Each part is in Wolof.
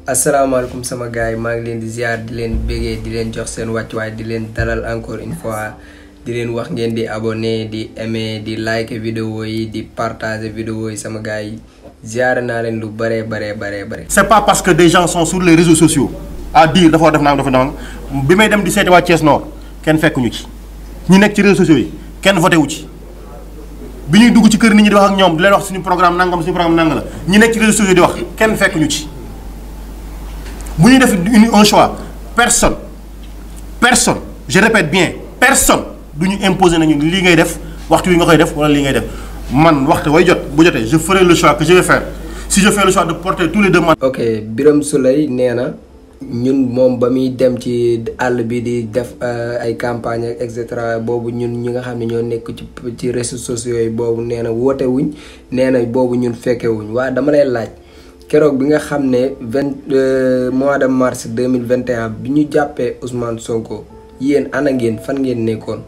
asalaamaaleykum sama gars yi maa ngi leen di ziar di leen bégee di leen jox seen wàccuwaay di leen dalal encore une fois di leen wax ngeen di abonné di aimer di like vidéo yi di partager vidéo yi sama gars yi ziar naa leen lu bare. C'est pas parce que des gens sont sur les réseaux sociaux à dire dafa def naa dafa nang bi may dem di seeti waa Thiès Nord kenn fekkuñu ci ñi nekk ci réseaux sociaux yi kenn voté wu ci bi ñuy dugg ci kër nit ñi di wax ak ñoom di leen wax suñu programme nangam la ñi nekk ci réseaux sociaux di wax kenn fekkuñu ci. bu ñuy def un choix personne je répète bien personne du ñu imposer nañu lii ngay def waxtu wi nga koy def wala lii ngay def man waxtu way jot bu jotee je ferai le choix que je vais faire si je fais le choix de porter tous les deux mandats. ok Birame Souleye nee na ñun moom ba muy dem ci àll bi di def ay campagne et cetera boobu ñun ñi nga xam ne ñoo nekk ci réseaux sociaux yi boobu nee na woote wuñ nee na boobu ñun fekke wuñ waa dama lay laaj. keroog bi nga xam ne mois de mars 2021 bi ñu jàppee Ousmane Sonko yéen ana ngeen fan ngeen nekkoon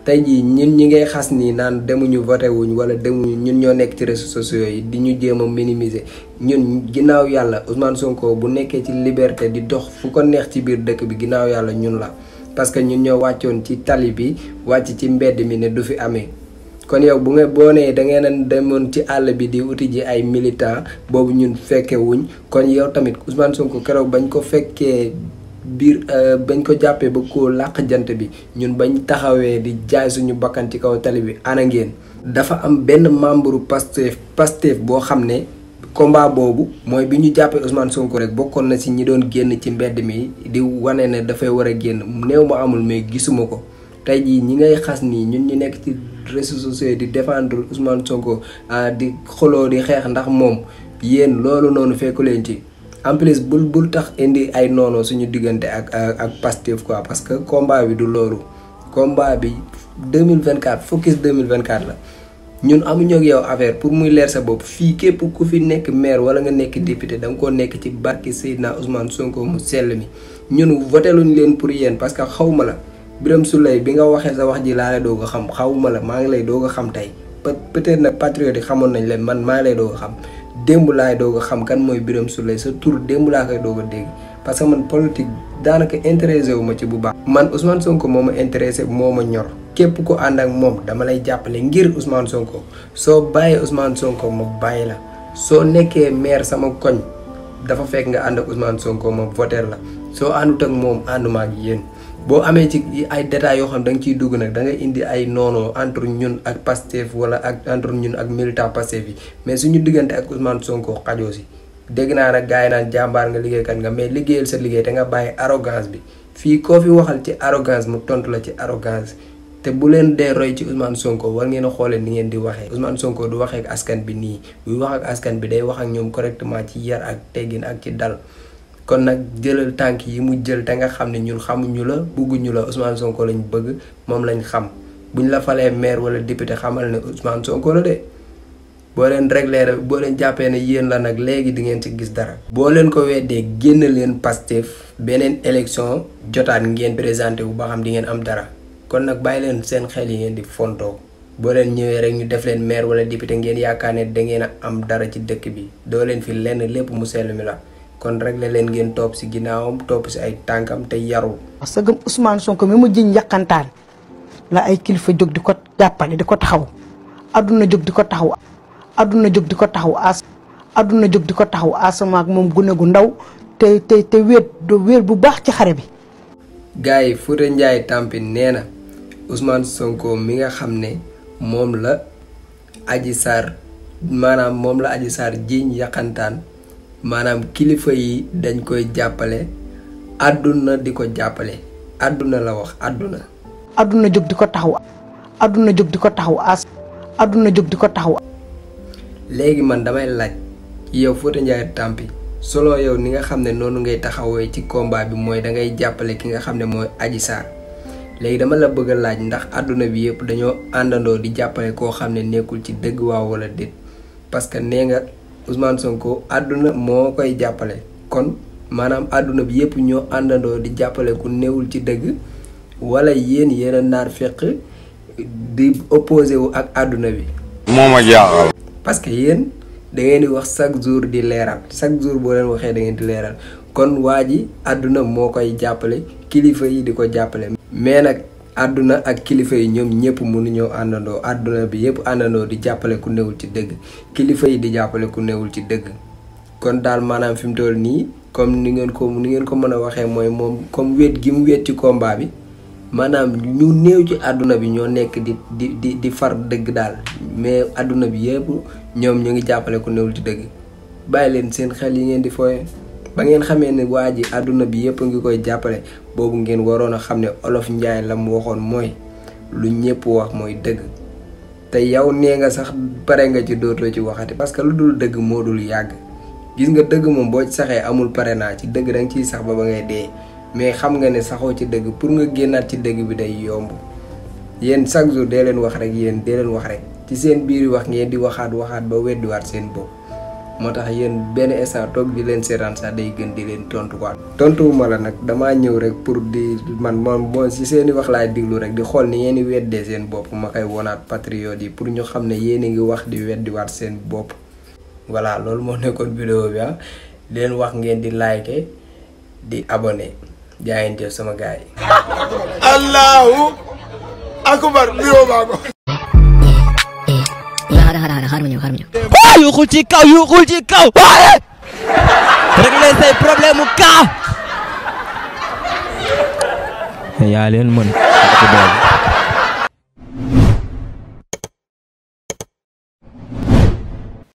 tey jii ñun ñi ngay xas nii naan demuñu voté wuñ wala demuñu ñun ñoo nekk ci réseaux sociaux yi di ñu jéem a minimiser ñun ginnaaw yàlla Ousmane Sonko bu nekkee ci liberté di dox fu ko neex ci biir dëkk bi ginnaaw yàlla ñun la parce que ñun ñoo wàccoon ci tali bi wàcc ci mbedd mi ne du fi amee. kon yow bu nga boo nee da ngeen a demoon ci àll bi di uti ji ay militant boobu ñun fekke wuñ kon yow tamit Ousmane Sonko keroog bañ ko fekkee biir bañ ko jàppee ba koo làq jant bi ñun bañ taxawee di jaay suñu bakkan ci kaw tali bi ana ngeen. dafa am benn membre Pastef boo xam ne combat boobu mooy bi ñu jàppee Ousmane Sonko rek bokkoon na si ñi doon génn ci mbedd mi di wane ne dafay war a génn néew ma amul mais gisuma ko tey jii ñi ngay xas nii ñun ñu nekk ci réseaux sociaux di défendre Ousmane Sonko di xoloo di xeex ndax moom yéen loolu noonu fekku leen ci en plus bul tax indi ay noonu suñu diggante ak Pastef quoi parce que combat bi du loolu combat bi 2024 focus 2024 la ñun amuñu ak yow affaire pour muy leer sa bopp fii képp ku fi nekk maire wala nga nekk député da nga koo nekk ci barki Seydina Ousmane Sonko mu sell mi ñun voté luñ leen pour yéen parce que xawma la Birame Souleye bi nga waxee sa wax ji laa lay doog a xam xawuma la maa ngi lay doog a xam tey peut-être nag patriote yi xamoon nañ leen man maa ngi lay doog a xam démb laay doog a xam kan mooy Birame Souleye sa tur démb laa koy doog a dégg parce que man politique daanaka intéressé wu ma ci bu baax. man Ousmane Sonko moo ma intéressé moo ma ñor képp ko ànd ak moom dama lay jàppale ngir Ousmane Sonko soo bàyyee Ousmane Sonko ma bàyyi la soo nekkee maire sama koñ dafa fekk nga ànd ak Ousmane Sonko ma voter la soo àndut ak moom ànduma ak yéen. boo amee ci ay détails yoo xam da nga ciy dugg nag da ngay indi ay noonoo entre ñun ak Pastef wala ak entre ñun ak militant Pastef yi mais suñu diggante ak Ousmane Sonko xajoo si dégg naa nag gars yi naan jàmbaar nga liggéeykat nga mais liggéeyal sa liggéey te nga bàyyi arrogance bi fii koo fi waxal ci arrogance mu tontu la ci arrogance te bu leen dee roy ci Ousmane Sonko war ngeen a xoolee ni ngeen di waxee Ousmane Sonko du waxee ak askan bi nii buy wax ak askan bi day wax ak ñoom correctement ci yar ak teggin ak ci dal. kon nag jëlal tànk yi mu jël te nga xam ne ñun xamuñu la bugguñu la Ousmane Sonko lañ bëgg moom lañ xam buñ la falee maire wala député xamal ne Ousmane Sonko la de boo leen réglé boo leen jàppee ne yéen la nag léegi di ngeen ci gis dara. boo leen ko weddee génn leen Pastef beneen élection jotaat ngeen présenté wu ba xam di ngeen am dara kon nag bàyyi leen seen xel yi ngeen di fontoo boo leen ñëwee rek ñu def leen maire wala député ngeen yaakaar ne da ngeen a am dara ci dëkk bi doo leen fi lenn lépp mu sell mi la. kon rek la leen ngeen topp si ginnaawam topp si ay tànkam te yaru. parce que Ousmane Sonko mi mu jiñ yàqantaan la ay kilifa jóg di ko jàppale di ko taxaw adduna jóg di ko taxaw adduna jóg di ko taxaw adduna jóg di ko taxaw asama ak moom gune gu ndaw te wéet bu baax ci xare bi. gars yi Fouta Ndiaye Tampine nee na Ousmane Sonko mi nga xam ne moom la Adji Sarr maanaam moom la Adji Sarr jiñ yàqantaan. maanaam kilifa yi dañ koy jàppale àdduna di ko jàppale àdduna la wax àdduna. àdduna jóg di ko taxaw àdduna jóg di ko taxaw àdduna jóg di ko taxaw. léegi man damay laaj yow Fouta Ndiaye Tampi solo yow ni nga xam ne noonu ngay taxawee ci combat bi mooy da ngay jàppale ki nga xam ne mooy Adji Sarr léegi dama la bëgg a laaj ndax àdduna bi yëpp dañoo àndandoo di jàppale koo xam ne nekkul ci dëgg waaw wala déet parce que nee nga. Ousmane Sonko àdduna moo koy jàppale kon maanaam àdduna bi yëpp ñoo àndandoo di jàppale ku newul ci dëgg wala yéen a naar fekk di opposé wu ak àdduna bi. moo ma jaaxal. parce que yéen da ngeen di wax chaque jour di leeral chaque jour boo leen waxee da ngeen di leeral kon waa ji àdduna moo koy jàppale kilifa yi di ko jàppale. mais nag àdduna ak kilifa yi ñoom ñëpp mënuñoo àndandoo àdduna bi yëpp àndandoo di jàppale ku newul ci dëgg kilifa yi di jàppale ku newul ci dëgg. kon daal maanaam fi mu toll nii comme ni ngeen ko mën a waxee mooy moom comme wéet gi mu wéet ci combat bi maanaam ñu néew ci àdduna bi ñoo nekk di far dëgg daal mais àdduna bi yëpp ñoom ñu ngi jàppale ku newul ci dëgg. bàyyi leen seen xel yi ngeen di fooye ba ngeen xamee ne waa ji àdduna bi yëpp ngi koy jàppale boobu ngeen waroon a xam ne olof njaay la mu waxoon mooy lu ñëpp wax mooy dëgg. te yow nee nga sax pare nga ci dootoo ci waxati parce que lu dul dëgg moo dul yàgg. gis nga dëgg moom boo ci saxee amul pare naa ci dëgg danga ciy sax ba ngay dee mais xam nga ne saxoo ci dëgg pour nga génnaat ci dëgg bi day yomb. yéen chaque jour dee leen wax rek ci seen biir wax ngeen di waxaat ba weddiwaat seen bopp moo tax yéen benn instant toog di leen seetaan sax day gën di leen tontu quoi. tontuwuma la nag damaa ñëw rek pour di moom si seen i wax laay diglu rek di xool ni yéen i weddee seen bopp ma koy wonaat patriote yi pour ñu xam ne yéen a ngi wax di weddiwaat seen bopp. voilà loolu moo nekkoon vidéo bi di leen wax ngeen di like di abonné jaayeen jëf sama gars yi. Allahu akbar vidéo baa ko. xaar ma ñëw. yuuxul ci kaw waaye régler say problème mu kaa yaa leen mën